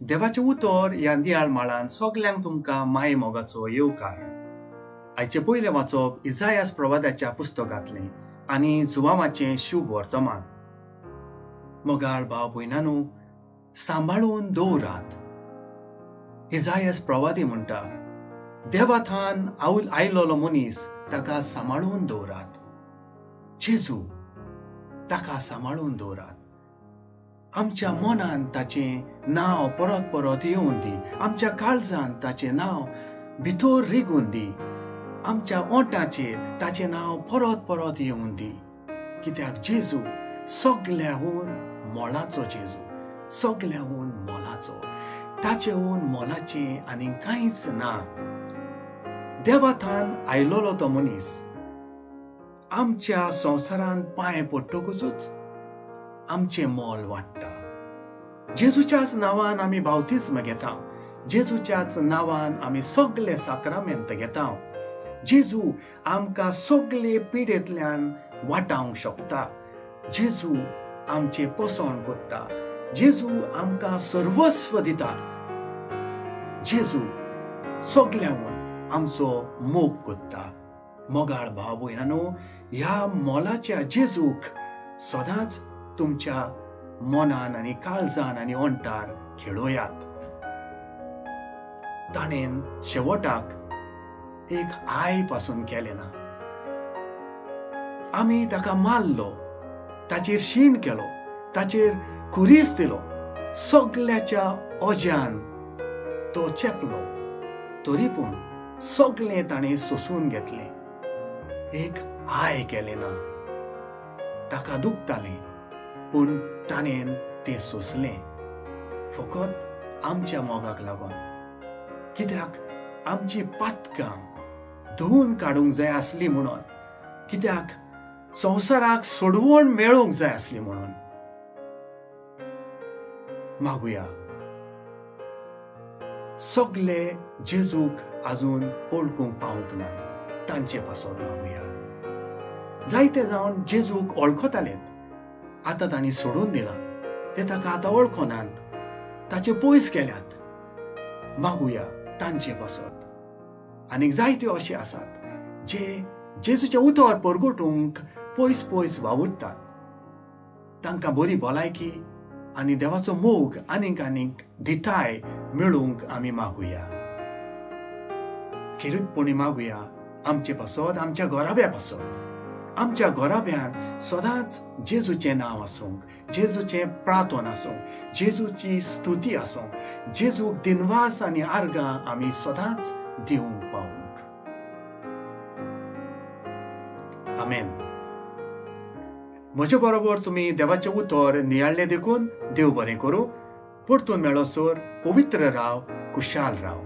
देवाचें उतर ह्या नियाळ माळान सगल्यांक तुमकां माये मोगाचो येवकार. आयचें पयलें वाचप इजायास प्रवादाच्या पुस्तकांतलें आनी जुवामाचें शुभ वर्तमान. मोगाळ भाव भयणांनो, सांबाळून दवरात. इजायास प्रवादी म्हणटा, देवाथान आयलोलो मनीस ताका सांबाळून दवरात. जेजू ताका सांबाळून दवरात. आमच्या मनान ताचें नांव परत परत येवन दी, आमच्या काळजान ताचें नांव भितर रिगून दी, आमच्या ओंठाचेर ताचें नांव परत परत येवन दी. कित्याक जेजू सगल्याहून मोलाचो, जेजू सगल्याहून मोलाचो, ताचेहून मोलाचें आनी कांयच ना. देवाथान आयलोलो तो मनीस आमच्या संवसारान पांय पडटकूच आमचें मोल वाडटा. जेजूच्याच नांवान आमी बावतिज्म घेता, जेजूच्याच नांवान आमी सगळे साक्रामेंत घेता. जेजू आमकां सगळे पिडेंतल्यान वाटावंक शकता. जेजू आमचें पोसवण करता. जेजू आमकां सर्वस्व दिता. जेजू सगळ्यांहून आमचो मोग करता. मोगाळ भाव भयणांनो, ह्या मोलाच्या जेजूक सदांच तुमच्या मनान आनी काळजान आनी ओंठार खेळोयात. ताणें शेवटाक एक I पासून केलें ना. आमी ताका मारलो, ताचेर शीण केलो, ताचेर खुरीस दिलो, सगल्याच्या ओज्यान तो चेपलो, तरी पूण सगळें ताणें सोसून घेतलें. एक I केलें ना. ताका दुखतालें पूण ताणें तें सोंसलें, फकत आमच्या मोगाक लागून. कित्याक आमची पातकां धुवून काडूंक जाय आसली म्हणून, कित्याक संवसाराक सोडवण मेळूंक जाय आसली म्हणून. मागुया सगले जेजूक आजून वळखूंक पावूंक ना, तांचे पासत मागुया. जायते जावन जेजूक वळखतालेत, आतां तांणी सोडून दिलां, ते ताका आतां वळखनात, ताचे पयस केल्यात. मागुया तांचे पासत. आनीक जायत्यो अशे आसात जे जेजूचें उतर परगटूंक पयस पयस वावुरतात. तांकां बरी भलायकी आनी देवाचो मोग आनीक आनीक धिटाय मेळूंक आमी मागुया. खेरीतपणी मागुया आमचे पासत, आमच्या घराब्या पासत. आमच्या घराब्यान सदांच जेजूचें नांव आसूंक, जेजूचें प्रार्थन आसूंक, जेजूची स्तुती आसूंक, जेजूक दिनवास आनी आर्गां आमी सदांच दिवंक पावूंक. आमेन. म्हजे बरोबर तुमी देवाचें उतर नियाळ्ळें देखून देव बरें करूं. परतून मेळसर पवित्र राव, कुशाल राव.